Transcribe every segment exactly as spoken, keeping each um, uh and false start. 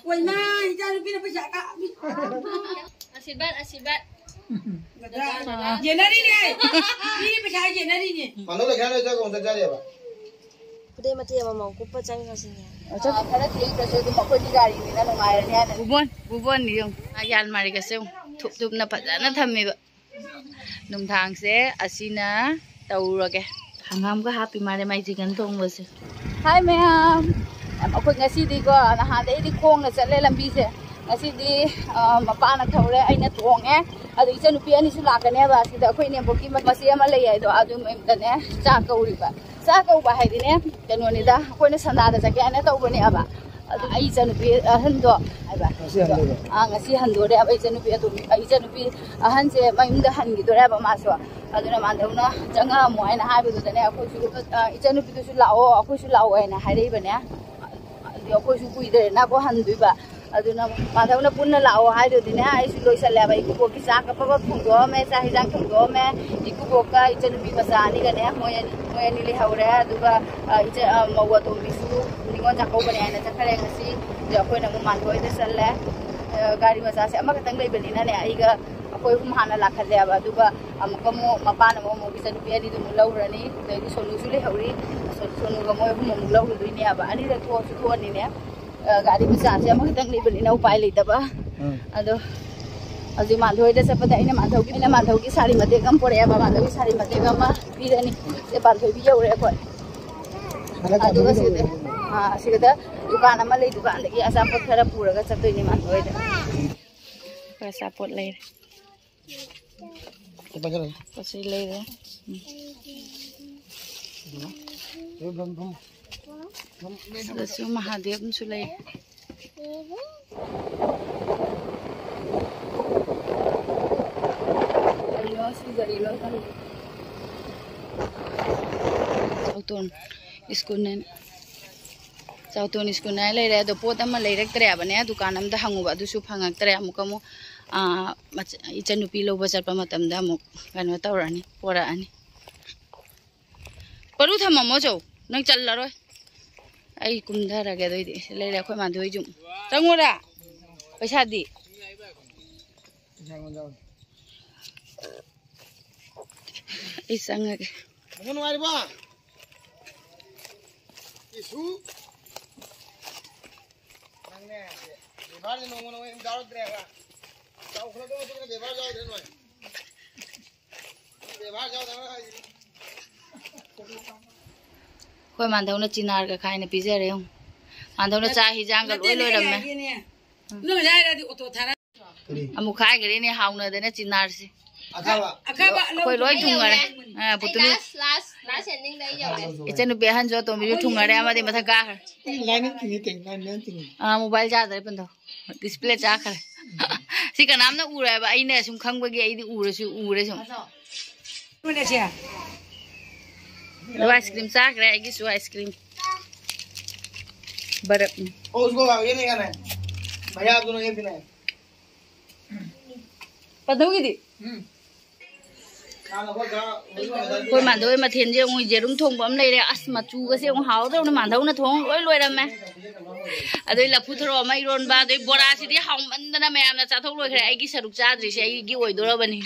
ꯑꯣꯏꯃꯥ, ꯏꯆꯥꯅꯨꯄꯤꯅ ꯄꯩꯁꯥ ꯀꯥꯞꯄꯤ꯫ ꯑꯁꯤꯔꯕꯥꯗ, ꯑꯁꯤꯔꯕꯥꯗ꯫ ꯌꯦꯟꯅꯔꯤꯅꯦ꯫ ꯃꯤꯒꯤ ꯄꯩꯁꯥ ꯌꯦꯟꯅꯔꯤꯅꯦ꯫ ꯃꯥꯅꯣ ꯂꯩꯈꯥꯏ ꯅꯣꯏ ꯆꯥꯛ ꯊꯣꯡ ꯆꯠ ꯆꯥꯔꯤꯕ? ꯈꯨꯗꯩ ꯃꯇꯦꯛ ꯑꯃꯃꯝ ꯀꯨꯞꯄ ꯆꯪꯈ꯭ꯔꯁꯤꯅꯦ꯫ ꯈꯔ ꯊꯦꯡꯈ꯭ꯔꯁꯨ ꯑꯗꯨꯝ ꯑꯩꯈꯣꯏꯒꯤ ꯒꯥꯔꯤꯅꯤꯅ ꯅꯨꯡꯉꯥꯏꯔꯅꯤ ꯍꯥꯏꯅ꯫ ꯕꯨꯕꯣꯟ, ꯕꯨꯕꯣꯟ ꯌꯦꯡꯉꯨ꯫ ꯑꯥ, ꯌꯥꯟ ꯃꯥꯔꯤꯒꯁꯦ ꯌꯦꯡꯉꯨ꯫ ꯊꯨꯞ ꯊꯨꯞꯅ ꯐꯖꯅ ꯊꯝꯃꯤꯕ꯫ ꯅꯨꯡꯗꯥꯡꯁꯦ ꯑꯁꯤꯅ ꯇꯧꯔꯒꯦ꯫ ꯍꯪꯒꯥꯝꯒ ꯍꯥꯞꯄꯤ ꯃꯥꯜꯂꯦ ꯃꯥꯏ ꯆꯤꯀꯟ ꯊꯣꯡꯕꯁꯦ꯫ ꯍꯥꯏ ꯃꯌꯥꯝ꯫ ꯑꯩꯈꯣꯏ ꯉꯁꯤꯗꯤꯀꯣ, ꯅꯍꯥꯟꯗꯩꯗꯤ ꯈꯣꯡꯅ ꯆꯠꯂꯦ ꯂꯝꯕꯤꯁꯦ꯫ ꯉꯁꯤꯗꯤ, ꯑ, ꯃꯄꯥꯅ ꯊꯧꯔꯦ, ꯑꯩꯅ ꯇꯣꯡꯉꯦ꯫ ꯑꯗꯣ ꯏꯆꯟꯅꯨꯄꯤ ꯑꯅꯤꯁꯨ ꯂꯥꯛꯀꯅꯦꯕ꯫ ꯁꯤꯗ ꯑꯩꯈꯣꯏ ꯏꯅꯦꯝꯕꯣꯛꯀꯤ ꯃꯆꯦ ꯑꯃ ꯂꯩ ꯍꯥꯏꯗꯣ, ꯑꯗꯨ ꯃꯌꯨꯝꯗꯅꯦ ꯆꯥꯛ ꯀꯧꯔꯤꯕ꯫ ꯆꯥꯛ ꯀꯧꯕ ꯍꯥꯏꯗꯤꯅꯦ, ꯀꯩꯅꯣꯅꯤꯗ, ꯑꯩꯈꯣꯏꯅ ꯁꯟꯗꯥꯗ ꯆꯠꯀꯦ ꯍꯥꯏꯅ ꯇꯧꯕꯅꯦꯕ꯫ ꯑꯗꯣ ꯑꯩ ꯏꯆꯟꯅꯨꯄꯤ ꯑꯍꯟꯗꯣ ꯍꯥꯏꯕ꯫ ꯉꯁꯤ ꯍꯟꯗꯣꯏꯕ? ꯑꯥ, ꯉꯁꯤ ꯍꯟꯗꯣꯔꯦꯕ ꯏꯆꯟꯅꯨꯄꯤ ꯑꯇꯣꯝꯕꯤ-, ꯏꯆꯟꯅꯨꯄꯤ ꯑꯍꯟꯁꯦ ꯃꯌꯨꯝꯗ ꯍꯟꯈꯤꯗꯣꯔꯦꯕ ꯃꯥꯁꯨ꯫ ꯑꯗꯨꯅ ꯃꯥꯟꯗꯧꯅ ꯆꯪꯉꯛꯑꯝꯃꯣ ꯍꯥꯏꯅ ꯍꯥꯏꯕꯗꯨꯗꯅꯦ, ꯑꯩꯈꯣꯏꯁꯨ, ꯑ, "ꯏꯆꯟꯅꯨꯄꯤꯗꯨꯁꯨ ꯂꯥꯛꯑꯣ, ꯑꯩꯈꯣꯏꯁꯨ ꯂꯥꯛꯑꯣ" ꯍꯥꯏꯅ ꯍꯥꯏꯔꯛꯏꯕꯅꯦ꯫ ꯑꯗꯨꯗꯤ ꯑꯩꯈꯣꯏꯁꯨ ꯀꯨꯏꯗ꯭ꯔꯦꯅꯀꯣ ꯍꯟꯗꯣꯏꯕ꯫ ꯑꯗꯨꯅ ꯃꯥꯟꯗꯧꯅ ꯄꯨꯟꯅ ꯂꯥꯛꯑꯣ ꯍꯥꯏꯗꯨꯗꯤꯅꯦ, ꯑꯩꯁꯨ ꯂꯣꯏꯁꯜꯂꯦꯕ꯫ ꯏꯀꯨꯕꯣꯛꯀꯤ ꯆꯥꯛ ꯀꯞꯄꯒ ꯊꯣꯡꯗꯣꯛꯑꯝꯃꯦ, ꯆꯥꯛ ꯍꯤꯟꯖꯥꯡ ꯊꯣꯡꯗꯣꯛꯑꯝꯃꯦ꯫ ꯏꯀꯨꯕꯣꯛꯀ ꯏꯆꯟꯅꯨꯄꯤ ꯃꯆꯥ ꯑꯅꯤꯒꯅꯦ, ꯃꯣꯏ ꯑꯅꯤ, ꯃꯣꯏ ꯑꯅꯤ ꯂꯩꯍꯧꯔꯦ꯫ ꯑꯗꯨꯒ, ꯑ, ꯏꯆꯦ, ꯑ, ꯃꯧ ꯑꯇꯣꯝꯕꯤꯁꯨ ꯅꯤꯉꯣꯜ ꯆꯥꯛꯀꯧꯕꯅꯦ ꯍꯥꯏꯅ ꯆꯠꯈ꯭ꯔꯦ ꯉꯁꯤ꯫ ꯑꯗ ꯑꯩꯈꯣꯏꯅ ꯑꯃꯨꯛ ꯃꯥꯟꯗꯣꯏꯗ ꯆꯠꯂꯦ꯫ ꯑ, ꯒꯥꯔꯤ ꯃꯆꯥꯁꯦ ꯑꯃꯈꯛꯇꯪ ꯂꯩꯕꯅꯤꯅꯅꯦ, ꯑꯩꯒ ꯑꯩꯈꯣꯏ ꯑꯍꯨꯝ ꯍꯥꯟꯅ ꯂꯥꯛꯍꯜꯂꯦꯕ꯫ ꯑꯗꯨꯒ ꯑꯃꯨꯛꯀ ꯑꯃꯨꯛ ꯃꯄꯥꯅ ꯑꯃꯨꯛ, ꯑꯃꯨꯛ ꯏꯆꯟꯅꯨꯄꯤ ꯑꯅꯤꯗꯨ ꯑꯃꯨꯛ ꯂꯧꯔꯅꯤ꯫ ꯑꯗꯩꯗꯤ ꯁꯣꯅꯨꯁꯨ ꯂꯩꯍꯧꯔꯤ꯫ ꯁꯣ-, ꯁꯣꯅꯨꯒ ꯃꯣꯏ ꯑꯍꯨꯝ ꯑꯃꯨꯛ ꯂꯧꯔꯨꯗꯣꯏꯅꯦꯕ꯫ ꯑꯅꯤꯔꯛ ꯊꯣꯛꯑꯁꯨ ꯊꯣꯛꯑꯅꯤꯅꯦ꯫ ꯑ, ꯒꯥꯔꯤ ꯃꯆꯥꯁꯦ ꯑꯃꯈꯛꯇꯪ ꯂꯩꯕꯅꯤꯅ ꯎꯄꯥꯏ ꯂꯩꯇꯕ꯫ ꯎꯝ꯫ ꯑꯗꯣ ꯍꯧꯖꯤꯛ ꯃꯥꯟꯗꯣꯏꯗ ꯆꯠꯄꯗ ꯑꯩꯅ ꯃꯥꯟꯗꯧꯒꯤ, ꯑꯩꯅ ꯃꯥꯟꯗꯧꯒꯤ ꯁꯥꯔꯤ ꯃꯇꯦꯛ ꯑꯃ ꯄꯣꯔꯛꯑꯦꯕ꯫ ꯃꯥꯟꯗꯧꯒꯤ ꯁꯥꯔꯤ ꯃꯇꯦꯛ ꯑꯃ ꯄꯤꯔꯅꯤ꯫ ꯁꯦ, ꯄꯥꯟꯊꯣꯏꯕꯤ ꯌꯧꯔꯦ ꯑꯩꯈꯣꯏ꯫ ꯑꯗꯨꯒ ꯁꯤꯗ, ꯑꯥ, ꯁꯤꯗ ꯗꯨꯀꯥꯟ ꯑꯃ ꯂꯩ, ꯗꯨꯀꯥꯟꯗꯒꯤ ꯑꯆꯥꯄꯣꯠ ꯈꯔ ꯄꯨꯔꯒ ꯆꯠꯇꯣꯏꯅꯦ ꯃꯥꯟꯗꯣꯏꯗ꯫ ꯑꯆꯥꯄꯣꯠ ꯂꯩꯔꯦ꯫ ꯄꯣꯠ ꯆꯩ ꯂꯩꯔꯦ꯫ ꯎꯝ꯫ ꯁꯤꯗꯁꯨ ꯃꯍꯥꯗꯦꯕ ꯑꯃꯁꯨ ꯂꯩ꯫ ꯆꯥꯎꯇꯣꯟ ꯁ꯭ꯀꯨꯜ ꯍꯥꯏꯅ, ꯆꯥꯎꯇꯣꯟ ꯁ꯭ꯀꯨꯜ ꯍꯥꯏꯅ ꯂꯩꯔꯦ꯫ ꯑꯗꯣ ꯄꯣꯠ ꯑꯃ ꯂꯩꯔꯛꯇ꯭ꯔꯦꯕꯅꯦ, ꯗꯨꯀꯥꯟ ꯑꯝꯗ ꯍꯪꯉꯨꯕ, ꯑꯗꯨꯁꯨ ꯐꯪꯉꯛꯇ꯭ꯔꯦ꯫ ꯑꯃꯨꯛꯀ ꯑꯃꯨꯛ, ꯑꯥ, ꯃꯆ-, ꯏꯆꯟꯅꯨꯄꯤ ꯂꯧꯕ ꯆꯠꯄ ꯃꯇꯝꯗ ꯑꯃꯨꯛ ꯀꯩꯅꯣ ꯇꯧꯔꯅꯤ, ꯄꯣꯔꯛꯑꯅꯤ꯫ ꯄꯔꯨ ꯊꯝꯃꯝꯃꯣ ꯆꯧ, ꯅꯪ ꯆꯜꯂꯔꯣꯏ꯫ ꯑꯩ ꯀꯨꯝꯊꯔꯒꯦ ꯑꯗꯨꯑꯣꯏꯗꯤ꯫ ꯁꯤ ꯂꯩꯔꯦ ꯑꯩꯈꯣꯏ ꯃꯥꯟꯗꯣꯏ ꯌꯨꯝ꯫ ꯆꯪꯉꯨꯔꯥ? ꯄꯩꯁꯥꯗꯤ? ꯑꯩ ꯆꯪꯉꯒꯦ꯫ ꯅꯪ ꯅꯨꯡꯉꯥꯏꯔꯤꯕꯣ? ꯏꯁꯨ꯫ ꯅꯪꯅꯦ, ꯕꯦꯕꯥꯔꯁꯦ ꯅꯣꯡꯃ ꯅꯣꯡꯃꯒꯤ ꯁꯨꯝ ꯌꯥꯎꯔꯛꯇ꯭ꯔꯦꯕ꯫ ꯆꯥꯎꯈꯠꯂꯛꯄꯒꯤ ꯃꯇꯨꯡ ꯏꯟꯅ ꯕꯦꯕꯥꯔ ꯌꯥꯎꯗ꯭ꯔꯦ ꯅꯣꯏ꯫ ꯕꯦꯕꯥꯔ ꯌꯥꯎꯗꯕ ꯍꯥꯏꯁꯤꯗꯤ꯫ ꯑꯩꯈꯣꯏ ꯃꯥꯟꯗꯧꯅ ꯆꯤꯅꯥꯔꯒ ꯈꯥꯏꯅ ꯄꯤꯖꯔꯦ ꯌꯦꯡꯉꯨ꯫ ꯃꯥꯟꯗꯧꯅ ꯆꯥꯛ ꯍꯤꯟꯖꯥꯡꯒ ꯂꯣꯏ ꯂꯣꯏꯔꯝꯃꯦ꯫ ꯅꯣꯏ ꯍꯥꯏꯔꯗꯤ ꯑꯣꯇꯣ ꯊꯥꯔꯛ꯫ ꯀꯔꯤ? ꯑꯃꯨꯛ ꯈꯥꯏꯈ꯭ꯔꯦꯅꯦ ꯍꯥꯎꯅꯗꯅ ꯆꯤꯅꯥꯔꯁꯤ꯫ ꯑꯈꯥꯕ? ꯑꯈꯥꯕ ꯑꯩꯈꯣꯏ ꯂꯣꯏ ꯂꯧꯗ꯭ꯔꯤ꯫ ꯊꯨꯡꯉꯔꯦ꯫ ꯑ, ꯑꯩ ꯄꯨꯇꯨꯅꯤ꯫ Last, last, last ending ꯗ ꯑꯩ ꯌꯧꯔꯦ꯫ ꯏꯆꯟꯅꯨꯄꯤ ꯑꯍꯟꯁꯨ ꯑꯇꯣꯝꯕꯤꯁꯨ ꯊꯨꯡꯉꯔꯦ, ꯑꯃꯗꯤ ꯃꯊꯛ ꯀꯥꯈ꯭ꯔꯦ꯫ ꯑꯩ line ꯇꯤꯡꯉꯤ ꯀꯩꯅꯣ, line ꯃꯌꯥꯝ ꯇꯤꯡꯉꯤ꯫ ꯑ, mobile charge ꯗ ꯄꯟꯗꯧ꯫ Display ꯆꯥꯈ꯭ꯔꯦ꯫ ꯁꯤ ꯀꯅꯥꯝꯅ ꯎꯔꯣꯏꯕ, ꯑꯩꯅ ꯁꯨꯝ ꯈꯪꯕꯒꯤ ꯑꯩꯗꯤ ꯎꯔꯁꯨ ꯎꯔꯦ ꯁꯨꯝ꯫ ꯑꯗꯣ ice cream ꯆꯥꯈ꯭ꯔꯦ, ꯑꯩꯒꯤꯁꯨ ice cream꯫ ꯕꯔꯞꯅꯤ꯫ ओ उसको ये नहीं खाना है भैया, आप दोनों ये पीना है। ꯄꯟꯊꯧꯒꯤꯗꯤ? ꯑꯩꯈꯣꯏ ꯃꯥꯟꯗꯧ ꯍꯣꯏ ꯃꯊꯦꯜꯁꯦ ꯑꯃꯨꯛ ꯌꯦꯔꯨꯝ ꯊꯣꯡꯕ ꯑꯃ ꯂꯩꯔꯦ꯫ ꯑꯁ, ꯃꯆꯨꯒꯁꯦ ꯑꯃꯨꯛ ꯍꯥꯎꯗꯧꯅ ꯃꯥꯟꯗꯧꯅ ꯊꯣꯡ ꯂꯣꯏ ꯂꯣꯏꯔꯝꯃꯦ꯫ ꯑꯗꯩ ꯂꯐꯨ ꯊꯔꯣ ꯑꯃ ꯏꯔꯣꯟꯕ, ꯑꯗꯩ ꯕꯣꯔꯥꯁꯤꯗꯤ ꯍꯥꯎꯃꯟꯗꯅ ꯃꯌꯥꯝꯅ ꯆꯥꯊꯣꯛ ꯂꯣꯏꯈ꯭ꯔꯦ꯫ ꯑꯩꯒꯤ ꯁꯔꯨꯛ ꯆꯥꯗ꯭ꯔꯤꯁꯦ ꯑꯩꯒꯤ ꯑꯣꯏꯗꯣꯔꯕꯅꯤ꯫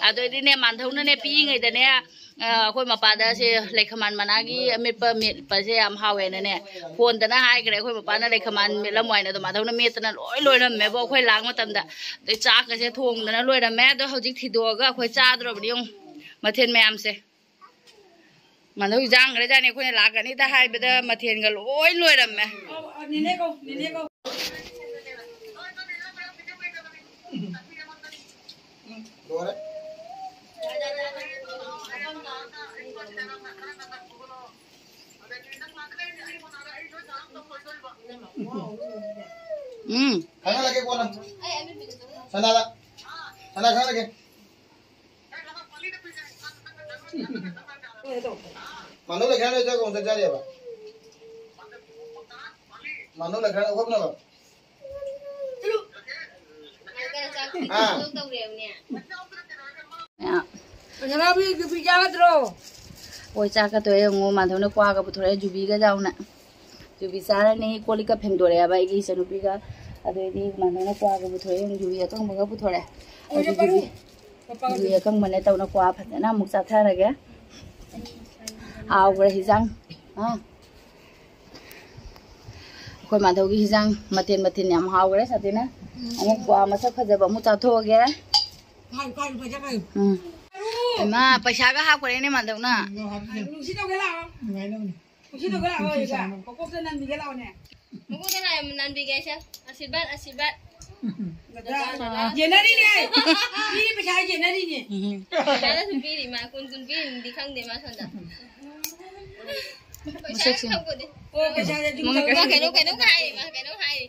ꯑꯗꯩꯗꯤꯅꯦ, ꯃꯥꯟꯗꯧꯅꯅꯦ ꯄꯤꯛꯏꯉꯩꯗꯅꯦ, ꯑ, ꯑꯩꯈꯣꯏ ꯃꯄꯥꯗ ꯁꯦ ꯂꯩꯈꯃꯥꯟ ꯃꯅꯥꯒꯤ ꯑꯃꯦꯠꯄ ꯃꯦꯠꯄꯁꯦ ꯌꯥꯝ ꯍꯥꯎꯋꯦꯅꯅꯦ, ꯐꯣꯟꯗꯅ ꯍꯥꯏꯈ꯭ꯔꯦ꯫ ꯑꯩꯈꯣꯏ ꯃꯄꯥꯅ ꯂꯩꯈꯃꯥꯟ ꯃꯦꯠꯂꯝꯃꯣ ꯍꯥꯏꯅ, ꯑꯗꯣ ꯃꯥꯗꯧꯅ ꯃꯦꯠꯇꯅ ꯂꯣꯏ ꯂꯣꯏꯔꯝꯃꯦꯕꯣ ꯑꯩꯈꯣꯏ ꯂꯥꯛ ꯃꯇꯝꯗ꯫ ꯑꯗꯩ ꯆꯥꯛꯀꯁꯦ ꯊꯣꯡꯗꯅ ꯂꯣꯏꯔꯝꯃꯦ꯫ ꯑꯗꯣ ꯍꯧꯖꯤꯛ ꯊꯤꯗꯣꯛꯑꯒ ꯑꯩꯈꯣꯏ ꯆꯥꯗ꯭ꯔꯕꯅꯤ꯫ ꯌꯦꯡꯉꯨ ꯃꯊꯦꯜ ꯃꯌꯥꯝꯁꯦ꯫ ꯃꯥꯟꯗꯧ ꯌꯥꯝꯈ꯭ꯔꯖꯥꯠꯅꯤ꯫ ꯑꯩꯈꯣꯏꯅ ꯂꯥꯛꯀꯅꯤꯗ ꯍꯥꯏꯕꯗ ꯃꯊꯦꯜꯒ ꯂꯣꯏ ꯂꯣꯏꯔꯝꯃꯦ꯫ ꯂꯣꯏꯔꯦ꯫ ꯎꯝ꯫ ꯈꯪꯍꯜꯂꯒꯦ ꯀꯣꯟꯅ꯫ ꯁꯅꯥꯗ꯫ ꯁꯅꯥ ꯈꯪꯍꯜꯂꯒꯦ꯫ ꯃꯥꯟꯗꯧ ꯂꯩꯈ꯭ꯔ ꯅꯣꯏ ꯆꯥꯛ ꯊꯣꯡ ꯆꯥꯛ ꯆꯥꯔꯤꯕ? ꯃꯥꯟꯗꯧ ꯂꯩꯈ꯭ꯔ ꯑꯩꯈꯣꯏ ꯄꯨꯝꯅꯃꯛ? ꯍꯥ? ꯁꯅꯥꯕꯤ ꯅꯨꯄꯤ ꯆꯥꯒꯗ꯭ꯔꯣ? ꯍꯣꯏ, ꯆꯥꯛꯀ ꯇꯣꯛꯑꯦ꯫ ꯌꯦꯡꯉꯣ, ꯃꯥꯟꯗꯧꯅ ꯀ꯭ꯋꯥꯒ ꯄꯨꯊꯣꯔꯛꯑꯦ, ꯖꯨꯕꯤꯒ ꯌꯥꯎꯅ꯫ ꯖꯨꯕꯤ ꯆꯥꯔꯅꯤ꯫ ꯀꯣꯜ ꯂꯤꯛꯀ ꯐꯦꯡꯗꯣꯔꯛꯑꯦꯕ ꯑꯩꯒꯤ ꯏꯆꯟꯅꯨꯄꯤꯒ꯫ ꯑꯗꯩꯗꯤ ꯃꯥꯟꯗꯧꯅ ꯀ꯭ꯋꯥꯒ ꯄꯨꯊꯣꯔꯛꯑꯦ, ꯌꯦꯡꯉꯣ, ꯖꯨꯕꯤ ꯑꯀꯪꯕꯒ ꯄꯨꯊꯣꯔꯛꯑꯦ꯫ ꯑꯗꯨꯗꯨꯒꯤ ꯖꯨꯕꯤ ꯑꯀꯪꯕꯅꯦ ꯇꯧꯅ ꯀ꯭ꯋꯥ ꯐꯖꯅ ꯑꯃꯨꯛ ꯆꯥꯊꯔꯒꯦ꯫ ꯍꯥꯎꯈ꯭ꯔꯦ ꯍꯤꯟꯖꯥꯡ꯫ ꯑꯥ꯫ ꯑꯩꯈꯣꯏ ꯃꯥꯙꯧꯒꯤ ꯍꯤꯟꯖꯥꯡ ꯃꯊꯦꯜ ꯃꯊꯦꯜ ꯌꯥꯝ ꯍꯥꯎꯈ꯭ꯔꯦ, ꯁꯥꯊꯤꯅ꯫ ꯑꯃꯨꯛ ꯀ꯭ꯋꯥ ꯃꯁꯛ ꯐꯖꯕ ꯑꯃꯨꯛ ꯆꯥꯊꯣꯛꯑꯒꯦ꯫ ꯎꯝ꯫ ꯏꯃꯥ, ꯄꯩꯁꯥꯒ ꯍꯥꯞꯈ꯭ꯔꯦꯅꯦ ꯃꯥꯙꯧꯅ꯫ ꯅꯨꯡꯁꯤ ꯇꯧꯒꯦ ꯂꯥꯛꯑꯣ꯫ ꯅꯨꯡꯁꯤ ꯇꯧꯒꯦ ꯂꯥꯛꯑꯣ, ꯏꯕꯥ꯫ ꯃꯀꯣꯛꯇ ꯅꯟꯕꯤꯒꯦ ꯂꯥꯛꯑꯣꯅꯦ꯫ ꯃꯀꯣꯛꯇ ꯅꯟ-, ꯅꯟꯕꯤꯒꯦ ꯑꯩꯁꯦ꯫ ꯑꯁꯤꯔꯕꯥꯗ, ꯑꯁꯤꯔꯕꯥꯗ꯫ ꯗꯗꯥ, ꯌꯦꯟꯅꯔꯤꯅꯦ꯫ ꯃꯤꯒꯤ ꯄꯩꯁꯥ ꯌꯦꯟꯅꯔꯤꯅꯦ꯫ ꯄꯩꯁꯥꯗꯁꯨ ꯄꯤꯔꯤ ꯃꯥ, ꯀꯨꯟ ꯀꯨꯟ ꯄꯤꯔꯤꯅꯗꯤ ꯈꯪꯗꯦ ꯃꯥ ꯁꯣꯝꯗ꯫ ꯄꯩꯁꯥ ꯃꯁꯛꯁꯦ꯫ ꯈꯪꯄꯣꯠꯇꯦ꯫ ꯑꯣ, ꯄꯩꯁꯥꯁꯦ ꯑꯗꯨꯝ ꯃꯉꯛ ꯇꯧꯔꯒ ꯀꯩꯅꯣ, ꯀꯩꯅꯣꯝ ꯍꯥꯏꯔꯤ ꯃꯥ, ꯀꯩꯅꯣꯝ ꯍꯥꯏꯔꯤ꯫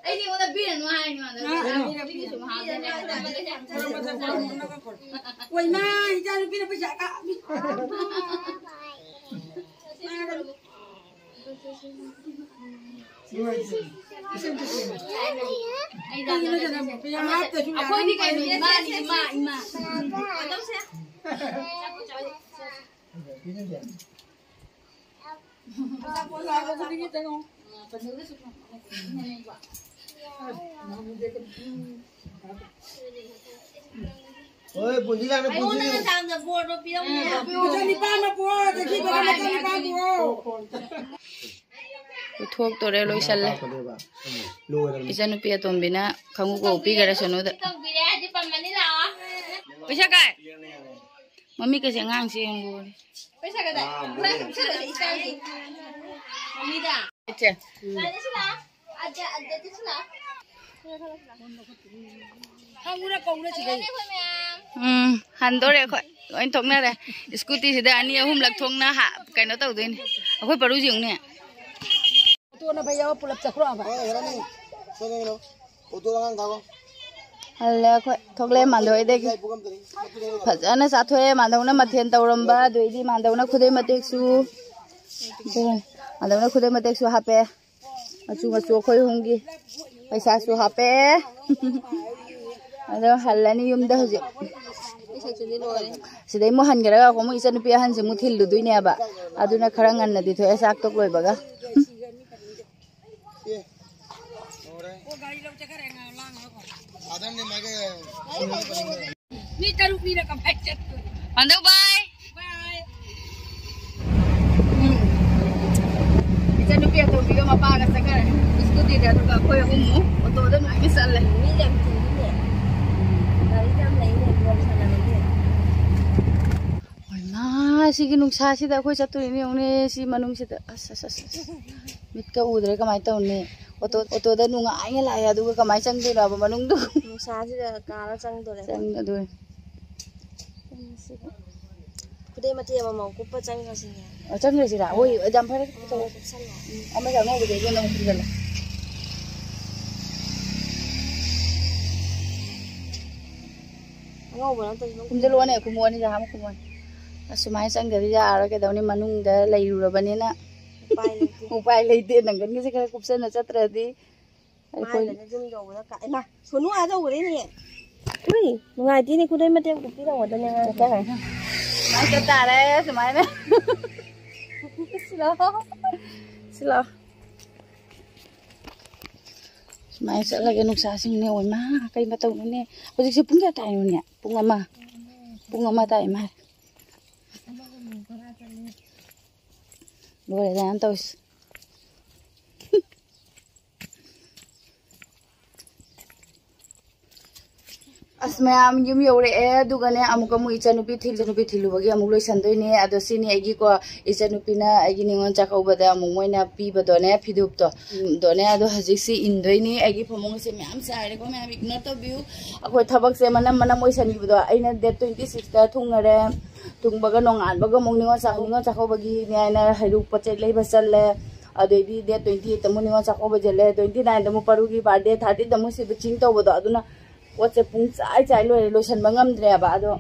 ꯑꯩꯗꯤ ꯑꯩꯉꯣꯟꯗ ꯄꯤꯔꯅꯨ ꯍꯥꯏꯔꯤꯅꯤ ꯃꯥꯅ꯫ ꯑꯥ, ꯑꯥ꯫ ꯄꯤꯔꯅꯨ ꯍꯥꯏꯔꯤꯅꯤ꯫ ꯑꯣꯏ ꯃꯥ, ꯏꯆꯥꯅꯨꯄꯤꯅ ꯄꯩꯁꯥ ꯀꯥꯞꯄꯤ꯫ ꯑꯩꯈꯣꯏꯗꯤ ꯀꯩꯅꯣ, ꯏꯃꯥꯅꯤ, ꯏꯃꯥ, ꯏꯃꯥ꯫ ꯍꯣꯏ, ꯄꯨꯟꯁꯤ ꯂꯥꯛꯅ ꯄꯨꯟꯁꯤ꯫ ꯃꯆꯥ ꯅꯤꯄꯥꯟ ꯑꯃ ꯄꯣꯛꯑꯣ, ꯆꯍꯤ ꯃꯉꯥ ꯃꯆꯥ ꯅꯤꯄꯥꯟ ꯄꯣꯛꯑꯣ꯫ ꯄꯨꯊꯣꯛꯇꯣꯔꯦ, ꯂꯣꯏꯁꯜꯂꯦ꯫ ꯂꯣꯏꯔꯕꯅꯤ꯫ ꯏꯆꯟꯅꯨꯄꯤ ꯑꯇꯣꯝꯕꯤꯅ ꯈꯪꯎ ꯀꯧ ꯄꯤꯈꯔꯦ ꯁꯅꯨꯗ꯫ ꯄꯩꯁꯥ ꯀꯥꯏ? ꯃꯃꯤꯠꯀꯁꯦ ꯑꯉꯥꯡꯁꯦ ꯌꯦꯡꯉꯨ꯫ ꯄꯩꯁꯥ ꯀꯗꯥꯏ? ꯑꯥ, ꯃꯣꯏ ꯀꯨꯞꯁꯜꯂꯁꯦ ꯏꯆꯥꯒꯤ꯫ ꯃꯃꯤꯗ꯫ ꯏꯆꯦ꯫ ꯂꯥꯏꯗ ꯁꯤ ꯂꯥꯛꯑꯣ꯫ ꯑꯗ, ꯑꯗ, ꯁꯤ ꯂꯥꯛꯑꯣ꯫ ꯈꯪꯉꯨꯔ ꯀꯧꯔ ꯁꯤꯗꯩ꯫ ꯎꯝ, ꯍꯟꯗꯣꯔꯦ ꯑꯩꯈꯣꯏ꯫ ꯂꯣꯏ ꯊꯣꯛꯅꯔꯦ꯫ ꯁ꯭ꯀꯨꯇꯤꯁꯤꯗ ꯑꯅꯤ ꯑꯍꯨꯝꯂꯛ ꯊꯣꯛꯅ ꯍꯥ-, ꯀꯩꯅꯣ ꯇꯧꯗꯣꯏꯅꯦ꯫ ꯑꯩꯈꯣꯏ ꯄꯔꯨꯁꯤ ꯌꯦꯡꯉꯨꯅꯦ꯫ ꯑꯣꯇꯣꯅ ꯐꯩ ꯌꯥꯎ ꯄꯨꯂꯞ ꯆꯠꯈ꯭ꯔꯣ ꯍꯥꯏꯕ꯫ ꯍꯣꯏ, ꯍꯦꯔꯥꯅꯤ꯫ ꯁꯣꯏꯗꯅ ꯀꯩꯅꯣ꯫ ꯑꯣꯇꯣ ꯑꯉꯥꯡ ꯊꯥꯈꯣ꯫ ꯍꯜꯂꯦ ꯑꯩꯈꯣꯏ꯫ ꯊꯣꯛꯂꯛꯑꯦ ꯃꯥꯟꯗꯧ ꯍꯣꯏꯗꯒꯤ꯫ ꯂꯩ ꯄꯨꯈꯝ ꯇꯔꯤ꯫ ꯐꯖꯅ ꯆꯥꯊꯣꯛꯑꯦ꯫ ꯃꯥꯟꯗꯧꯅ ꯃꯊꯦꯜ ꯇꯧꯔꯝꯕ, ꯑꯗꯩꯗꯤ ꯃꯥꯟꯗꯧꯅ ꯈꯨꯗꯩ ꯃꯇꯦꯛꯁꯨ꯫ ꯃꯥꯟꯗꯧꯅ ꯈꯨꯗꯩ ꯃꯇꯦꯛꯁꯨ ꯍꯥꯞꯄꯦ꯫ ꯃꯆꯨ ꯃꯆꯨ ꯑꯩꯈꯣꯏ ꯑꯍꯨꯝꯒꯤ꯫ ꯄꯩꯁꯥꯁꯨ ꯍꯥꯞꯄꯦ꯫ ꯑꯗꯣ ꯍꯜꯂꯅꯤ ꯌꯨꯝꯗ ꯍꯧꯖꯤꯛ꯫ ꯁꯤꯗꯩ ꯑꯃꯨꯛ ꯍꯟꯈ꯭ꯔꯒ ꯑꯩꯈꯣꯏ ꯑꯃꯨꯛ ꯏꯆꯟꯅꯨꯄꯤ ꯑꯍꯟꯁꯦ ꯑꯃꯨꯛ ꯊꯤꯜꯂꯨꯗꯣꯏꯅꯦꯕ꯫ ꯑꯗꯨꯅ ꯈꯔ ꯉꯟꯅꯗꯤ ꯊꯣꯛꯑꯦ ꯆꯥꯛ ꯇꯣꯛ ꯂꯣꯏꯕꯒ꯫ ꯃꯤ ꯇꯔꯨꯛꯅꯤꯅ ꯀꯃꯥꯏ ꯆꯠꯇꯣꯏꯅꯣ? ꯍꯟꯗꯛ ꯕꯥꯏ꯫ ꯕꯥꯏ꯫ ꯎꯝ꯫ ꯏꯆꯟꯅꯨꯄꯤ ꯑꯇꯣꯝꯕꯤꯒ ꯃꯄꯥꯒ ꯆꯠꯈ꯭ꯔꯦ ꯁ꯭ꯀꯨꯇꯤꯗ, ꯑꯗꯨꯒ ꯑꯩꯈꯣꯏ ꯑꯍꯨꯝ ꯑꯃꯨꯛ ꯑꯣꯇꯣꯗ ꯅꯨꯡꯉꯥꯏꯅ ꯆꯠꯂꯦ꯫ ꯃꯤ ꯌꯥꯝ ꯆꯤꯟꯕꯅꯦ꯫ ꯒꯥꯔꯤ ꯌꯥꯝ ꯂꯩꯅꯦ, ꯕꯣꯜ ꯁꯥꯟꯅꯕꯒꯤ꯫ ꯍꯣꯏꯃꯥ, ꯁꯤꯒꯤ ꯅꯨꯡꯁꯥꯁꯤꯗ ꯑꯩꯈꯣꯏ ꯆꯠꯇꯣꯔꯤꯅꯦ ꯌꯦꯡꯉꯨꯅꯦ, ꯁꯤ ꯃꯅꯨꯡꯁꯤꯗ꯫ ꯑꯁ, ꯑꯁ, ꯑꯁ, ꯑꯁ꯫ ꯃꯤꯠꯀ ꯎꯗ꯭ꯔꯦ, ꯀꯃꯥꯏꯅ ꯇꯧꯅꯤ? ꯑꯣꯇꯣ, ꯑꯣꯇꯣꯗ ꯅꯨꯡꯉꯥꯏꯅ ꯂꯥꯛꯑꯦ, ꯑꯗꯨꯒ ꯀꯃꯥꯏꯅ ꯆꯪꯗꯣꯏꯅꯣꯕ ꯃꯅꯨꯡꯗ? ꯅꯨꯡꯁꯥꯁꯤꯗ ꯀꯥꯔ ꯆꯪꯗꯣꯔꯦ꯫ ꯆꯪ-, ꯑꯗꯨꯅꯤ꯫ ꯈꯨꯗꯩ ꯃꯇꯦꯛ ꯑꯃꯃꯝ ꯀꯨꯞꯄ ꯆꯪꯈ꯭ꯔꯁꯤꯅꯦ꯫ ꯑꯣ, ꯆꯪꯈ꯭ꯔꯁꯤꯔꯥ? ꯍꯣꯏ, ꯌꯥꯝ ꯐꯔꯦ꯫ ꯑꯃꯃꯝ ꯀꯨꯞꯁꯜꯂꯣ꯫ ꯎꯝ, ꯑꯃꯁꯦ ꯑꯉꯧꯕꯗ ꯏꯕꯦꯟꯗ ꯑꯃꯨꯛ ꯈꯨꯝꯖꯜꯂꯣ꯫ ꯑꯉꯧꯕ ꯅꯠꯇ꯭ꯔꯁꯨ ꯑꯗꯨꯝ ꯈꯨꯝꯖꯜꯂꯛꯑꯣꯅꯦ, ꯈꯨꯝꯃꯛꯑꯣꯅꯦ, ꯖꯍꯥ ꯑꯃ ꯈꯨꯝꯃꯛꯑꯣꯅꯦ꯫ ꯑꯁ, ꯁꯨꯃꯥꯏꯅ ꯆꯪꯗ꯭ꯔꯗꯤ ꯌꯥꯔꯔꯣꯏ, ꯀꯩꯗꯧꯅꯤ, ꯃꯅꯨꯡꯗ ꯂꯩꯔꯨꯔꯕꯅꯤꯅ꯫ ꯎꯄꯥꯏ ꯂꯩꯇꯦ꯫ ꯎꯄꯥꯏ ꯂꯩꯇꯦ, ꯅꯪꯒꯟꯒꯁꯦ ꯈꯔ ꯀꯨꯞꯁꯟꯅ ꯆꯠꯇ꯭ꯔꯗꯤ꯫ ꯑꯩꯈꯣꯏ ꯃꯥꯏꯗꯅ ꯌꯨꯝ ꯌꯧꯕꯗ ꯀ-, ꯏꯃꯥ, ꯁꯣꯅꯨ ꯑꯥ ꯌꯧꯈ꯭ꯔꯦꯅꯦ꯫ ꯎꯏ, ꯅꯨꯡꯉꯥꯏꯇꯦꯅꯦ, ꯈꯨꯗꯩ ꯃꯇꯦꯛ ꯀꯨꯞꯄꯤ ꯇꯧꯒꯗꯕꯅꯦ ꯑꯉꯥꯡꯁꯦ꯫ ꯆꯠꯈ꯭ꯔꯦ꯫ ꯁꯨꯃꯥꯏꯅ ꯆꯠ ꯇꯥꯔꯦ, ꯁꯨꯃꯥꯏꯅ꯫ ꯁꯤꯂꯥꯎ꯫ ꯁꯤꯂꯥꯎ꯫ ꯁꯨꯃꯥꯏꯅ ꯆꯠꯂꯒꯦ, ꯅꯨꯡꯁꯥꯁꯤꯡꯅꯦ꯫ ꯑꯣꯏꯃꯥ, ꯀꯩ ꯃꯇꯧꯅꯣꯅꯦ? ꯍꯧꯖꯤꯛꯁꯦ ꯄꯨꯡ ꯀꯌꯥ ꯇꯥꯏꯅꯣꯅꯦ? ꯄꯨꯡ ꯑꯃ꯫ ꯄꯨꯡ ꯑꯃ ꯇꯥꯏ ꯃꯥꯜꯂꯦ꯫ ꯂꯣꯏꯔꯦꯗꯅ ꯇꯧꯔꯤꯁꯦ꯫ ꯑꯁ, ꯃꯌꯥꯝ ꯌꯨꯝ ꯌꯧꯔꯛꯑꯦ꯫ ꯑꯗꯨꯒꯅꯦ, ꯑꯃꯨꯛꯀ ꯑꯃꯨꯛ ꯏꯆꯟꯅꯨꯄꯤ ꯊꯤꯜ-, ꯏꯆꯟꯅꯨꯄꯤ ꯊꯤꯜꯂꯨꯕꯒꯤ ꯑꯃꯨꯛ ꯂꯣꯏꯁꯟꯗꯣꯏꯅꯦ꯫ ꯑꯗꯣ ꯁꯤꯅꯤ ꯑꯩꯒꯤꯀꯣ, ꯏꯆꯟꯅꯨꯄꯤꯅ ꯑꯩꯒꯤ ꯅꯤꯉꯣꯜ ꯆꯥꯛꯀꯧꯕꯗ ꯑꯃꯨꯛ ꯃꯣꯏꯅ ꯄꯤꯕꯗꯣꯅꯦ, ꯐꯤꯗꯨꯞꯇꯣ꯫ ꯎꯝ, ꯗꯣꯅꯦ꯫ ꯑꯗꯣ ꯍꯧꯖꯤꯛꯁꯤ ꯏꯟꯗꯣꯏꯅꯦ꯫ ꯑꯩꯒꯤ ꯐꯃꯨꯡꯁꯦ ꯃꯌꯥꯝ ꯆꯥꯏꯔꯦꯀꯣ, ꯃꯌꯥꯝ ignore ꯇꯧꯕꯤꯌꯨ꯫ ꯑꯩꯈꯣꯏ ꯊꯕꯛꯁꯦ ꯃꯅꯝ ꯃꯅꯝ ꯑꯣꯏꯁꯟꯈꯤꯕꯗꯣ꯫ ꯑꯩꯅ date twenty sixꯇ ꯊꯨꯡꯅꯔꯦ꯫ ꯊꯨꯡꯕꯒ ꯅꯣꯡꯉꯥꯟꯕꯒ ꯑꯃꯨꯛ ꯅꯤꯉꯣꯜ ꯆꯥꯛ-, ꯅꯤꯉꯣꯜ ꯆꯥꯛꯀꯧꯕꯒꯤꯅꯦ ꯍꯥꯏꯅ ꯍꯩꯔꯨꯛ ꯄꯣꯠ ꯆꯩ ꯂꯩꯕ ꯆꯠꯂꯦ꯫ ꯑꯗꯩꯗꯤ date twenty eightꯇ ꯑꯃꯨꯛ ꯅꯤꯉꯣꯜ ꯆꯥꯛꯀꯧꯕ ꯆꯠꯂꯦ, twenty nineꯗ ꯑꯃꯨꯛ ꯄꯔꯨꯒꯤ birthday, thirtyꯗ ꯑꯃꯨꯛ ꯁꯤꯕꯨ ꯆꯤꯡ ꯇꯧꯕꯗꯣ, ꯑꯗꯨꯅ ꯄꯣꯠꯁꯦ ꯄꯨꯡ ꯆꯥꯏ ꯆꯥꯏ ꯂꯣꯏꯔꯦ, ꯂꯣꯏꯁꯟꯕ ꯉꯝꯗ꯭ꯔꯦꯕ꯫ ꯑꯗꯣ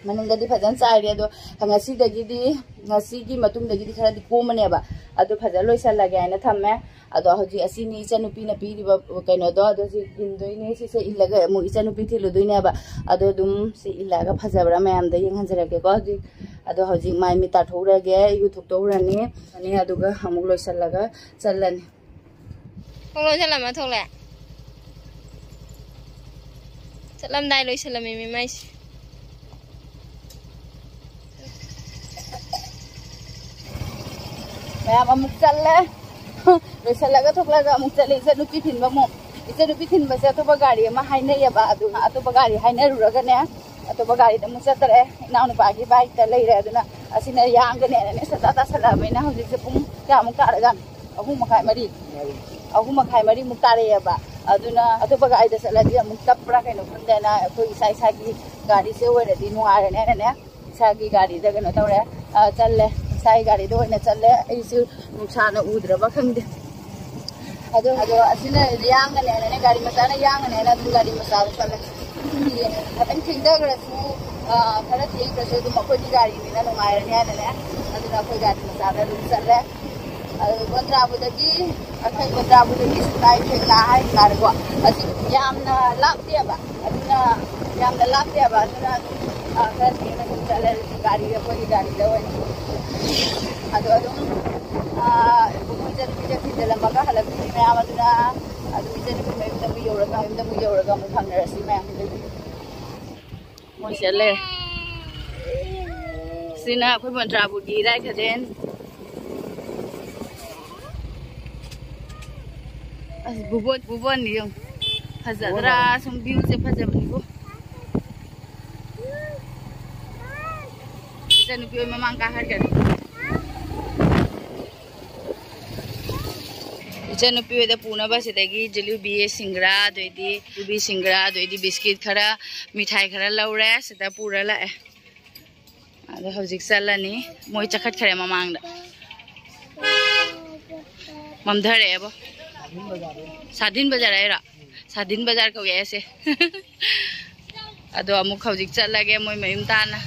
ꯃꯅꯨꯡꯗꯗꯤ ꯐꯖꯅ ꯆꯥꯏꯔꯦ꯫ ꯑꯗꯣ ꯉꯁꯤꯗꯒꯤꯗꯤ, ꯉꯁꯤꯒꯤ ꯃꯇꯨꯡꯗꯒꯤꯗꯤ ꯈꯔꯗꯤ ꯀꯣꯝꯃꯅꯦꯕ꯫ ꯑꯗꯣ ꯐꯖꯅ ꯂꯣꯏꯁꯜꯂꯒꯦ ꯍꯥꯏꯅ ꯊꯝꯃꯦ꯫ ꯑꯗꯣ ꯍꯧꯖꯤꯛ ꯑꯁꯤꯅꯤ ꯏꯆꯟꯅꯨꯄꯤꯅ ꯄꯤꯔꯤꯕ ꯀꯩꯅꯣꯗꯣ꯫ ꯑꯗꯣ ꯁꯤ ꯏꯟꯗꯣꯏꯅꯦ꯫ ꯁꯤꯁꯦ ꯏꯜꯂꯒ ꯑꯃꯨꯛ ꯏꯆꯟꯅꯨꯄꯤ ꯊꯤꯜꯂꯨꯗꯣꯏꯅꯦꯕ꯫ ꯑꯗꯣ ꯑꯗꯨꯝ ꯁꯤ ꯏꯜꯂꯛꯑꯒ ꯐꯖꯕ꯭ꯔꯥ ꯃꯌꯥꯝꯗ ꯌꯦꯡꯍꯟꯖꯔꯛꯀꯦꯀꯣ꯫ ꯍꯧꯖꯤꯛ, ꯑꯗꯣ ꯍꯧꯖꯤꯛ ꯃꯥꯏ ꯃꯤꯠ ꯇꯥꯊꯣꯛꯎꯔꯒꯦ, ꯏꯔꯨ ꯊꯣꯛꯇꯣꯛꯎꯔꯅꯤ꯫ ꯑꯅꯤ ꯑꯗꯨꯒ ꯑꯃꯨꯛ ꯂꯣꯏꯁꯜꯂꯒ ꯆꯠꯂꯅꯤ꯫ ꯊꯣꯡ ꯂꯣꯟꯁꯤꯜꯂꯝꯃ ꯊꯣꯛꯂꯛꯑꯦ꯫ ꯆꯠꯂꯝꯗꯥꯏ ꯂꯣꯏꯁꯤꯜꯂꯝꯃꯤ ꯃꯤ ꯃꯥꯏꯁꯦ꯫ ꯃꯌꯥꯝ ꯑꯃꯨꯛ ꯆꯠꯂꯦ꯫ ꯂꯣꯏꯁꯤꯜꯂꯒ ꯊꯣꯛꯂꯒ ꯑꯃꯨꯛ ꯆꯠꯂꯦ꯫ ꯏꯆꯟꯅꯨꯄꯤ ꯊꯤꯟꯕ ꯑꯃꯨꯛ꯫ ꯏꯆꯟꯅꯨꯄꯤ ꯊꯤꯟꯕꯁꯦ ꯑꯇꯣꯞꯄ ꯒꯥꯔꯤ ꯑꯃ ꯍꯥꯏꯅꯩꯌꯦꯕ꯫ ꯑꯗꯨ ꯑꯇꯣꯞꯄ ꯒꯥꯔꯤ ꯍꯥꯏꯅꯔꯨꯔꯒꯅꯦ, ꯑꯇꯣꯞꯄ ꯒꯥꯔꯤꯗ ꯑꯃꯨꯛ ꯆꯠꯇ꯭ꯔꯦ꯫ ꯏꯅꯥꯎꯅꯨꯄꯥꯒꯤ ꯕꯥꯏꯛꯇ ꯂꯩꯔꯦ꯫ ꯑꯗꯨꯅ ꯑꯁꯤꯅ ꯌꯥꯡꯒꯅꯦꯅꯅꯦ ꯁꯖꯥ ꯇꯥꯁꯜꯂꯛꯑꯕꯅꯤꯅ ꯍꯧꯖꯤꯛꯁꯦ ꯄꯨꯡ ꯀꯌꯥꯃꯨꯛ ꯇꯥꯔꯒ? ꯑꯍꯨꯝ ꯃꯈꯥꯏ, ꯃꯔꯤ꯫ ꯑꯍꯨꯝ ꯃꯈꯥꯏ, ꯃꯔꯤꯃꯨꯛ ꯇꯥꯔꯛꯑꯦꯕ꯫ ꯑꯗꯨꯅ ꯑꯇꯣꯞꯄ ꯒꯥꯔꯤꯗ ꯆꯠꯂꯗꯤ ꯑꯃꯨꯛ ꯇꯞꯄ꯭ꯔꯥ ꯀꯩꯅꯣ ꯈꯪꯗꯦꯅ ꯑꯩꯈꯣꯏ ꯏꯁꯥ ꯏꯁꯥꯒꯤ ꯒꯥꯔꯤꯁꯦ ꯑꯣꯏꯔꯗꯤ ꯅꯨꯡꯉꯥꯏꯔꯅꯦꯅꯅꯦ, ꯏꯁꯥꯒꯤ ꯒꯥꯔꯤꯗ ꯀꯩꯅꯣ ꯇꯧꯔꯦ, ꯑ, ꯆꯠꯂꯦ꯫ ꯏꯁꯥꯒꯤ ꯒꯥꯔꯤꯗ ꯑꯣꯏꯅ ꯆꯠꯂꯦ꯫ ꯑꯩꯁꯨ ꯅꯨꯡꯁꯥꯅ ꯎꯗ꯭ꯔꯕ ꯈꯪꯗꯦ꯫ ꯑꯗꯣ, ꯑꯗꯣ ꯑꯁꯤꯅ ꯌꯥꯡꯒꯅꯦꯅꯅꯦ, ꯒꯥꯔꯤ ꯃꯆꯥꯅ ꯌꯥꯡꯒꯅꯦꯅ ꯑꯗꯨꯝ ꯒꯥꯔꯤ ꯃꯆꯥꯗ ꯆꯠꯂꯦ꯫ ꯈꯤꯇꯪ ꯊꯦꯡꯊꯈ꯭ꯔꯁꯨ, ꯑ, ꯈꯔ ꯊꯦꯡꯈ꯭ꯔꯁꯨ ꯑꯗꯨꯝ ꯑꯩꯈꯣꯏꯒꯤ ꯒꯥꯔꯤꯅꯤꯅ ꯅꯨꯡꯉꯥꯏꯔꯅꯤ ꯍꯥꯏꯅꯅꯦ, ꯑꯗꯨꯅ ꯑꯩꯈꯣꯏ ꯒꯥꯔꯤ ꯃꯆꯥꯗ ꯑꯗꯨꯝ ꯆꯠꯂꯦ꯫ ꯑꯗꯨ ꯕꯟꯗ꯭ꯔꯥꯕꯨꯗꯒꯤ, ꯑꯩꯈꯣꯏ ꯕꯟꯗ꯭ꯔꯥꯕꯨꯗꯒꯤ ꯁꯤꯇꯥꯏ ꯊꯦꯡꯅ ꯍꯥꯏꯇꯥꯔꯦꯀꯣ, ꯑꯁꯤ ꯌꯥꯝꯅ ꯂꯥꯞꯇꯦꯕ꯫ ꯑꯗꯨꯅ ꯌꯥꯝꯅ ꯂꯥꯞꯇꯦꯕ꯫ ꯑꯗꯨꯅ ꯑꯗꯨꯝ, ꯑ, ꯈꯔ ꯊꯦꯡꯅ ꯑꯗꯨꯝ ꯆꯠꯂꯦ꯫ ꯒꯥꯔꯤ, ꯑꯩꯈꯣꯏꯒꯤ ꯒꯥꯔꯤꯗ ꯑꯣꯏꯅ꯫ ꯑꯗꯣ ꯑꯗꯨꯝ, ꯑ, ꯏꯆꯟꯅꯨꯄꯤꯗ ꯊꯤꯟꯖꯤꯜꯂꯝꯃꯒ ꯍꯜꯂꯛꯇꯣꯏꯅꯤ ꯃꯌꯥꯝ꯫ ꯑꯗꯨꯅ ꯑꯗꯨꯝ ꯏꯆꯟꯅꯨꯄꯤ ꯃꯌꯨꯝꯗ ꯑꯃꯨꯛ ꯌꯧꯔꯒ, ꯃꯌꯨꯝꯗ ꯑꯃꯨꯛ ꯌꯧꯔꯒ ꯑꯃꯨꯛ ꯐꯪꯅꯔꯁꯤ ꯃꯌꯥꯝ꯫ ꯃꯣꯏ ꯆꯠꯂꯦ꯫ ꯁꯤꯅ ꯑꯩꯈꯣꯏ ꯕꯟꯗ꯭ꯔꯥꯕꯨꯒꯤ ꯏꯔꯥꯏ ꯈꯖꯦꯟ꯫ ꯑꯁ, ꯕꯨꯕꯣꯟ, ꯕꯨꯕꯣꯟꯅꯤ ꯌꯦꯡꯉꯨ꯫ ꯐꯖꯗ꯭ꯔꯥ? ꯁꯨꯝ ꯚ꯭ꯌꯨꯁꯦ ꯐꯖꯕꯅꯤꯀꯣ꯫ ꯏꯆꯟꯅꯨꯄꯤ ꯍꯣꯏ ꯃꯃꯥꯡ ꯀꯥꯈꯠꯈ꯭ꯔꯦ꯫ ꯏꯆꯟꯅꯨꯄꯤ ꯍꯣꯏꯗ ꯄꯨꯅꯕ ꯁꯤꯗꯒꯤ ꯖꯤꯂꯤꯕꯤ, ꯁꯤꯡꯒ꯭ꯔꯥ, ꯑꯗꯩꯗꯤ ꯖꯤꯂꯤꯕꯤ, ꯁꯤꯡꯒ꯭ꯔꯥ, ꯑꯗꯩꯗꯤ ꯕꯤꯁꯀꯤꯠ ꯈꯔ, ꯃꯤꯊꯥꯏ ꯈꯔ ꯂꯧꯔꯦ꯫ ꯁꯤꯗ ꯄꯨꯔ ꯂꯥꯛꯑꯦ꯫ ꯑꯗꯣ ꯍꯧꯖꯤꯛ ꯆꯠꯂꯅꯤ꯫ ꯃꯣꯏ ꯆꯠꯈꯠꯈ꯭ꯔꯦ ꯃꯃꯥꯡꯗ꯫ ꯃꯝꯊꯔꯛꯑꯦꯕꯣ꯫ ꯁꯥꯗꯤꯟ ꯕꯖꯥꯔ ꯍꯥꯏꯔꯣ? ꯁꯥꯗꯤꯟ ꯕꯖꯥꯔ ꯀꯧꯋꯦ ꯑꯁꯦ꯫ ꯑꯗꯣ ꯑꯃꯨꯛ ꯍꯧꯖꯤꯛ ꯆꯠꯂꯒꯦ ꯃꯣꯏ ꯃꯌꯨꯝ ꯇꯥꯟꯅ꯫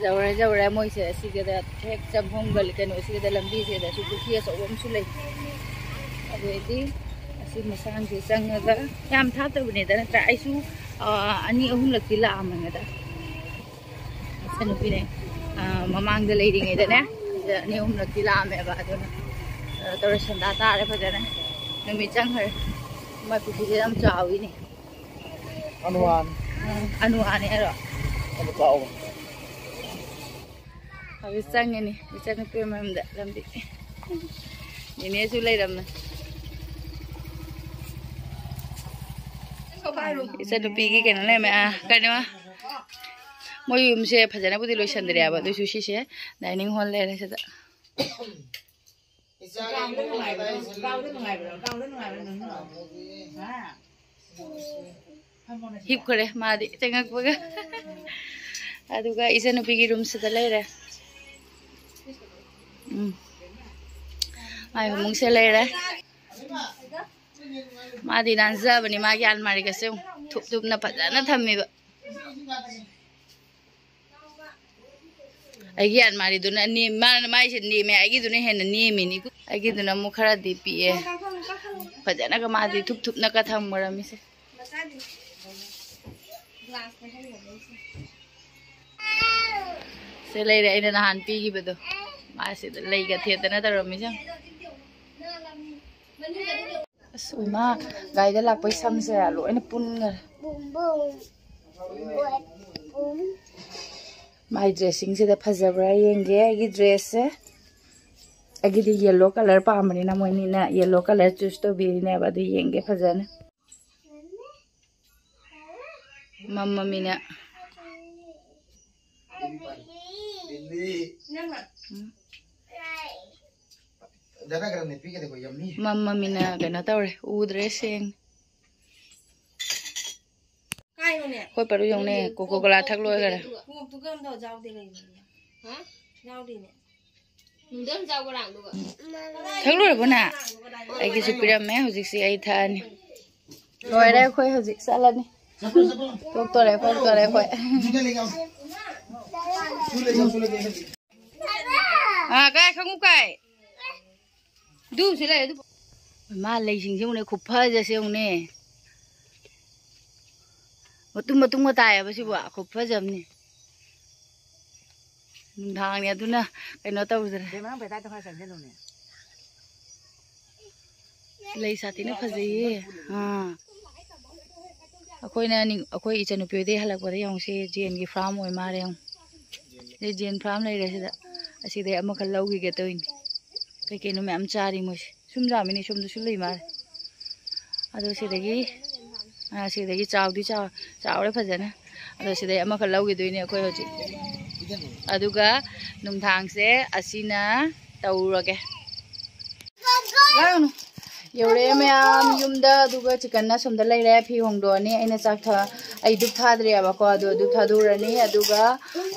ꯌꯧꯔꯦ, ꯌꯧꯔꯦ꯫ ꯃꯣꯏꯁꯦ ꯑꯁꯤꯒꯗ ꯍꯦꯛ ꯆꯪꯐꯝꯒ ꯀꯩꯅꯣꯁꯤꯒꯗ ꯂꯝꯕꯤꯁꯤꯗꯁꯨ ꯄꯨꯈ꯭ꯔꯤ ꯑꯆꯧꯕ ꯑꯃꯁꯨ ꯂꯩ꯫ ꯑꯗꯩꯗꯤ ꯑꯁꯤ ꯃꯁꯥꯡꯁꯦ ꯆꯪꯉꯒ, ꯌꯥꯝ ꯊꯥꯞꯇꯕꯅꯤꯗ ꯅꯠꯇ꯭ꯔꯥ? ꯑꯩꯁꯨ, ꯑ, ꯑꯅꯤ ꯑꯍꯨꯝꯂꯛꯇꯤ ꯂꯥꯛꯑꯝꯃꯦꯗ꯫ ꯏꯆꯟꯅꯨꯄꯤꯅꯦ, ꯑ, ꯃꯃꯥꯡꯗ ꯂꯩꯔꯤꯉꯩꯗꯅꯦ, ꯁꯤꯗ ꯑꯅꯤ ꯑꯍꯨꯝꯂꯛꯇꯤ ꯂꯥꯛꯑꯝꯃꯦꯕ꯫ ꯑꯗꯨꯅ, ꯑ, ꯇꯧꯔꯦ, ꯁꯟꯗꯥ ꯇꯥꯔꯦ ꯐꯖꯅ꯫ ꯅꯨꯃꯤꯠ ꯆꯪꯈ꯭ꯔꯦ꯫ ꯃꯣꯏ ꯄꯨꯈ꯭ꯔꯤꯁꯦ ꯌꯥꯝ ꯆꯥꯎꯋꯤꯅꯦ꯫ ꯑꯅꯨꯋꯥꯟ꯫ ꯎꯝ, ꯑꯅꯨꯋꯥꯅꯦ ꯍꯥꯏꯔꯣ? ꯑꯗꯨ ꯀꯥꯎꯕ꯫ ꯍꯧꯖꯤꯛ ꯆꯪꯉꯤꯅꯤ ꯏꯆꯟꯅꯨꯄꯤ ꯃꯌꯨꯝꯗ ꯂꯝꯕꯤ꯫ ꯅꯦꯅꯦꯁꯨ ꯂꯩꯔꯝꯃꯦ꯫ ꯏꯆꯟꯅꯨꯄꯤꯒꯤ ꯀꯩꯅꯣ ꯂꯩꯔꯝꯃꯦ, ꯑꯥ, ꯀꯩꯅꯣ, ꯃꯣꯏ ꯌꯨꯝꯁꯦ ꯐꯖꯅꯕꯨꯗꯤ ꯂꯣꯏꯁꯟꯗ꯭ꯔꯦꯕ, ꯑꯗꯨꯏꯁꯨ ꯁꯤꯁꯦ dining hall ꯂꯩꯔꯦ ꯁꯤꯗ꯫ ꯍꯤꯞꯈ꯭ꯔꯦ ꯃꯥꯗꯤ ꯆꯪꯉꯛꯄꯒ꯫ ꯑꯗꯨꯒ ꯏꯆꯟꯅꯨꯄꯤꯒꯤ ꯔꯨꯝꯁꯤꯗ ꯂꯩꯔꯦ꯫ ꯎꯝ꯫ ꯃꯥꯏ ꯐꯃꯨꯡꯁꯦ ꯂꯩꯔꯦ꯫ ꯃꯥꯗꯤ ꯅꯥꯟꯖꯕꯅꯤ, ꯃꯥꯒꯤ ꯑꯜꯃꯥꯔꯤꯒꯁꯦ ꯌꯦꯡꯉꯨ꯫ ꯊꯨꯞ ꯊꯨꯞꯅ ꯐꯖꯅ ꯊꯝꯃꯤꯕ꯫ ꯑꯩꯒꯤ ꯑꯜꯃꯥꯔꯤꯗꯨꯅ ꯅꯦꯝ-, ꯃꯥꯅ ꯃꯥꯏꯁꯦ ꯅꯦꯝꯃꯦ, ꯑꯩꯒꯤꯗꯨꯅ ꯍꯦꯟꯅ ꯅꯦꯝꯃꯤꯅꯤ꯫ ꯑꯩꯒꯤꯗꯨꯅ ꯑꯃꯨꯛ ꯈꯔꯗꯤ ꯄꯤꯛꯑꯦ꯫ ꯐꯖꯅꯒ ꯃꯥꯗꯤ ꯊꯨꯞ ꯊꯨꯞꯅꯒ ꯊꯝꯈ꯭ꯔꯃꯤꯁꯦ꯫ ꯁꯤ ꯂꯩꯔꯦ ꯑꯩꯅ ꯅꯍꯥꯟ ꯄꯤꯈꯤꯕꯗꯣ꯫ ꯃꯥꯁꯤꯗ ꯂꯩꯒ ꯊꯦꯠꯇꯅ ꯇꯧꯔꯝꯃꯤꯁꯦ ꯌꯦꯡꯉꯨ꯫ ꯑꯁ, ꯏꯃꯥ, ꯒꯥꯔꯤꯗ ꯂꯥꯛꯄꯩ ꯁꯝꯁꯦ ꯂꯣꯏꯅ ꯄꯨꯟꯈꯔꯦ꯫ ꯃꯥꯏ dressingꯁꯤꯗ ꯐꯖꯕ꯭ꯔꯥ ꯌꯦꯡꯒꯦ꯫ ꯑꯩꯒꯤ dressꯁꯦ, ꯑꯩꯒꯤꯗꯤ yellow colour ꯄꯥꯝꯕꯅꯤꯅ ꯃꯣꯏꯅꯤꯅ yellow colour choose ꯇꯧꯕꯤꯔꯤꯅꯦꯕ꯫ ꯑꯗꯨ ꯌꯦꯡꯒꯦ ꯐꯖꯅ꯫ ꯃꯝꯃꯃꯤꯅ꯫ ꯎꯝ꯫ ꯃꯝꯃꯃꯤꯅ ꯀꯩꯅꯣ ꯇꯧꯔꯦ, ꯎꯗ꯭ꯔꯦ ꯁꯦꯡꯅ꯫ ꯑꯩꯈꯣꯏ ꯄꯔꯨ ꯌꯦꯡꯉꯨꯅꯦ, Coca Cola ꯊꯛ ꯂꯣꯏꯈꯔꯦ꯫ ꯊꯛ ꯂꯣꯏꯔꯕꯣ ꯅꯪ? ꯑꯩꯒꯤꯁꯨ ꯄꯤꯔꯝꯃꯦ, ꯍꯧꯖꯤꯛꯁꯤ ꯑꯩ ꯊꯛꯑꯅꯤ꯫ ꯂꯣꯏꯔꯦ, ꯑꯩꯈꯣꯏ ꯍꯧꯖꯤꯛ ꯆꯠꯂꯅꯤ꯫ ꯊꯣꯛꯇꯣꯔꯦ, ꯊꯣꯛꯇꯣꯔꯦ ꯑꯩꯈꯣꯏ꯫ ꯑꯥ, ꯀꯥꯏ ꯈꯪꯉꯨ ꯀꯥꯏ? ꯑꯗꯨ ꯁꯤ ꯂꯩ, ꯑꯗꯨ꯫ ꯃꯥ ꯂꯩꯁꯤꯡꯁꯦ ꯌꯦꯡꯉꯨꯅꯦ, ꯈꯨꯐꯖꯁꯦ ꯌꯦꯡꯉꯨꯅꯦ꯫ ꯃꯇꯨꯝ ꯃꯇꯨꯝꯒ ꯇꯥꯏꯌꯦꯕ ꯁꯤꯕꯨ, ꯈꯨꯐꯖ ꯑꯃꯅꯤ꯫ ꯅꯨꯡꯗꯥꯡꯅꯦ ꯑꯗꯨꯅ ꯀꯩꯅꯣ ꯇꯧꯗ꯭ꯔꯦ꯫ ꯂꯩ ꯁꯥꯊꯤꯅ ꯐꯖꯩꯌꯦ꯫ ꯑꯥ꯫ ꯑꯩꯈꯣꯏꯅ ꯅꯤꯡ-, ꯑꯩꯈꯣꯏ ꯏꯆꯟꯅꯨꯄꯤ ꯍꯣꯏꯗꯩ ꯍꯜꯂꯛꯄꯗ ꯌꯦꯡꯉꯨꯁꯦ, ꯖꯦꯟꯒꯤ ꯐꯥꯔꯝ ꯑꯣꯏ ꯃꯥꯜꯂꯦ ꯌꯦꯡꯉꯨ꯫ ꯁꯤꯗ ꯖꯦꯟ ꯐꯥꯔꯝ ꯂꯩꯔꯦ ꯁꯤꯗ꯫ ꯑꯁꯤꯗꯩ ꯑꯃꯈꯛ ꯂꯧꯈꯤꯒꯦ ꯇꯧꯔꯤꯅꯤ꯫ ꯀꯩ ꯀꯩꯅꯣ ꯃꯌꯥꯝ ꯆꯥꯔꯤ ꯃꯣꯏꯁꯦ꯫ ꯁꯨꯝ ꯆꯥꯃꯤꯅꯤ, ꯁꯣꯝꯗꯁꯨ ꯂꯩ ꯃꯥꯜꯂꯦ꯫ ꯑꯗꯣ ꯁꯤꯗꯒꯤ, ꯑꯥ, ꯁꯤꯗꯒꯤ ꯆꯥꯎꯗꯤ ꯆꯥꯎ-, ꯆꯥꯎꯔꯦ ꯐꯖꯅ꯫ ꯑꯗꯣ ꯁꯤꯗꯩ ꯑꯃꯈꯛ ꯂꯧꯈꯤꯗꯣꯏꯅꯦ ꯑꯩꯈꯣꯏ ꯍꯧꯖꯤꯛ꯫ ꯑꯗꯨꯒ ꯅꯨꯡꯗꯥꯡꯁꯦ ꯑꯁꯤꯅ ꯇꯧꯔꯒꯦ꯫ ꯂꯥꯡꯅꯨ꯫ ꯌꯧꯔꯛꯑꯦ ꯃꯌꯥꯝ ꯌꯨꯝꯗ, ꯑꯗꯨꯒ ꯆꯤꯛꯀꯟꯅ ꯁꯣꯝꯗ ꯂꯩꯔꯦ, ꯐꯤ ꯍꯣꯡꯗꯣꯛꯑꯅꯤ꯫ ꯑꯩꯅ ꯆꯥꯛ ꯊ-, ꯑꯩ ꯙꯨꯞ ꯊꯥꯗ꯭ꯔꯤꯑꯕꯀꯣ, ꯑꯗꯣ ꯙꯨꯞ ꯊꯥꯗꯣꯛꯎꯔꯅꯤ, ꯑꯗꯨꯒ,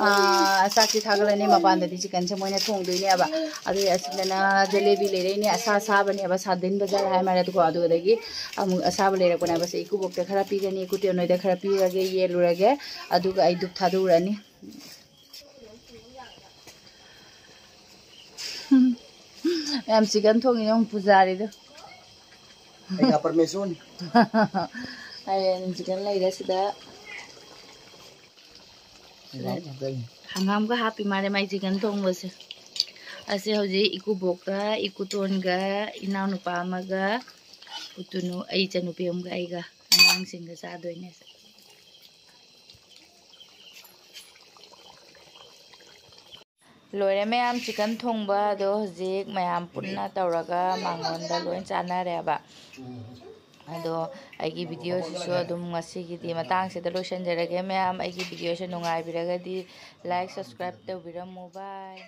ꯑꯥ, ꯆꯥꯛꯁꯤ ꯊꯥꯒꯠꯂꯅꯤ꯫ ꯃꯄꯥꯟꯗꯗꯤ ꯆꯤꯛꯀꯟꯁꯦ ꯃꯣꯏꯅ ꯊꯣꯡꯗꯣꯏꯅꯦꯕ꯫ ꯑꯗꯨꯒꯤ ꯑꯁꯤꯗꯅ ꯖꯦꯂꯦꯕꯤ ꯂꯩꯔꯛꯏꯅꯦ, ꯑꯁꯥ ꯑꯁꯥꯕꯅꯦꯕ, ꯁꯥꯗꯤꯟ ꯕꯖꯥꯔ ꯍꯥꯏ ꯃꯥꯜꯂꯦ꯫ ꯑꯗꯨꯒ ꯑꯗꯨꯗꯒꯤ ꯑꯃꯨꯛ ꯑꯁꯥꯕ ꯂꯩꯔꯛꯄꯅꯦꯕ꯫ ꯁꯤ ꯏꯀꯨꯕꯣꯛꯇ ꯈꯔ ꯄꯤꯔꯅꯤ, ꯏꯀꯨꯇꯣꯟ ꯍꯣꯏꯗ ꯈꯔ ꯄꯤꯔꯒꯦ, ꯌꯦꯜꯂꯨꯔꯒꯦ, ꯑꯗꯨꯒ ꯑꯩ ꯙꯨꯞ ꯊꯥꯗꯣꯛꯎꯔꯅꯤ꯫ ꯌꯥꯝ ꯆꯤꯛꯀꯟ ꯊꯣꯡꯉꯤꯅꯦ ꯑꯃꯨꯛ ꯄꯨꯖꯥꯔꯤꯗꯣ꯫ ꯑꯩꯒ ꯄꯔꯃꯦꯁꯣꯔꯅꯤ꯫ ꯍꯌꯦꯡ ꯆꯤꯛꯀꯟ ꯂꯩꯔꯦ ꯁꯤꯗ꯫ ꯍꯪꯒꯥꯝꯒ ꯍꯥꯞꯄꯤ ꯃꯥꯜꯂꯦ ꯃꯥꯏ ꯆꯤꯛꯀꯟ ꯊꯣꯡꯕꯁꯦ꯫ ꯑꯁꯤ ꯍꯧꯖꯤꯛ ꯏꯀꯨꯕꯣꯛꯀ, ꯏꯀꯨꯇꯣꯟꯒ, ꯏꯅꯥꯎꯅꯨꯄꯥ ꯑꯃꯒ, ꯎꯇꯨꯅꯨ, ꯑꯩ ꯏꯆꯟꯅꯨꯄꯤ ꯑꯃꯒ, ꯑꯩꯒ, ꯑꯉꯥꯡꯁꯤꯡꯒ ꯆꯥꯗꯣꯏꯅꯦ꯫ ꯂꯣꯏꯔꯦ ꯃꯌꯥꯝ, ꯆꯤꯛꯀꯟ ꯊꯣꯡꯕ ꯑꯗꯣ ꯍꯧꯖꯤꯛ ꯃꯌꯥꯝ ꯄꯨꯟꯅ ꯇꯧꯔꯒ ꯃꯉꯣꯟꯗ ꯂꯣꯏ ꯆꯥꯅꯔꯦꯕ꯫ ꯑꯗꯣ ꯑꯩꯒꯤ ꯚꯤꯗꯤꯑꯣꯁꯤꯁꯨ ꯑꯗꯨꯝ ꯉꯁꯤꯒꯤꯗꯤ ꯃꯇꯥꯡꯁꯤꯗ ꯂꯣꯏꯁꯤꯟꯖꯔꯒꯦ ꯃꯌꯥꯝ꯫ ꯑꯩꯒꯤ ꯚꯤꯗꯤꯑꯣꯁꯦ ꯅꯨꯡꯉꯥꯏꯕꯤꯔꯒꯗꯤ like, subscribe ꯇꯧꯕꯤꯔꯝꯃꯨ꯫ Bye꯫